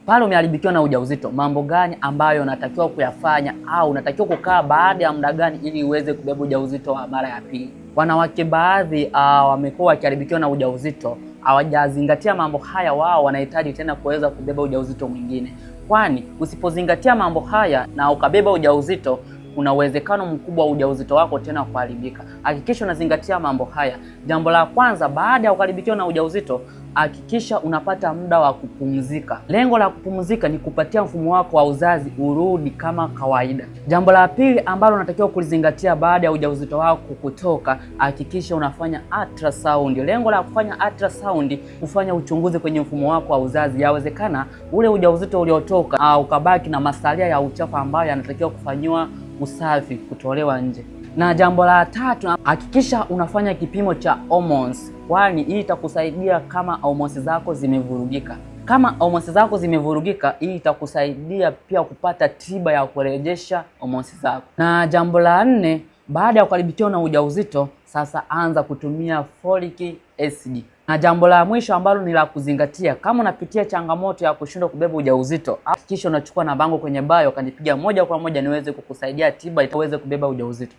Pale umeharibikiwa na ujauzito, mambo gani ambayo unatakiwa kuyafanya au unatakiwa kukaa baada ya muda gani ili uweze kubeba ujauzito wa mara ya pili? Wanawake baadhi wamekuwa wakiharibikiwa na ujauzito, hawajazingatia mambo haya, wao wanahitaji tena kuweza kubeba ujauzito mwingine, kwani usipozingatia mambo haya na ukabeba ujauzito kuna uwezekano mkubwa wa ujauzito wako tena kuharibika. Hakikisha unazingatia mambo haya. Jambo la kwanza, baada ya kuharibikiwa na ujauzito, hakikisha unapata muda wa kupumzika. Lengo la kupumzika ni kupatia mfumo wako wa uzazi urudi kama kawaida. Jambo la pili ambalo unatakiwa kulizingatia baada ya ujauzito wako kutoka, hakikisha unafanya ultrasound. Lengo la kufanya ultrasound, kufanya uchunguzi kwenye mfumo wako wa uzazi. Yawezekana ule ujauzito uliotoka ukabaki na masalia ya uchafu ambayo yanatakiwa kufanyiwa usafi, kutolewa nje. Na jambo la tatu, hakikisha unafanya kipimo cha hormones, kwani hii itakusaidia kama hormones zako zimevurugika. Kama hormones zako zimevurugika, hii itakusaidia pia kupata tiba ya kurejesha hormones zako. Na jambo la nne, baada ya kuharibikiwa na ujauzito, sasa anza kutumia folic acid. Na jambo la mwisho ambalo ni la kuzingatia, kama unapitia changamoto ya kushindwa kubeba ujauzito, hakikisha unachukua namba yangu kwenye bio, kanipiga moja kwa moja niweze kukusaidia tiba iweze kubeba ujauzito.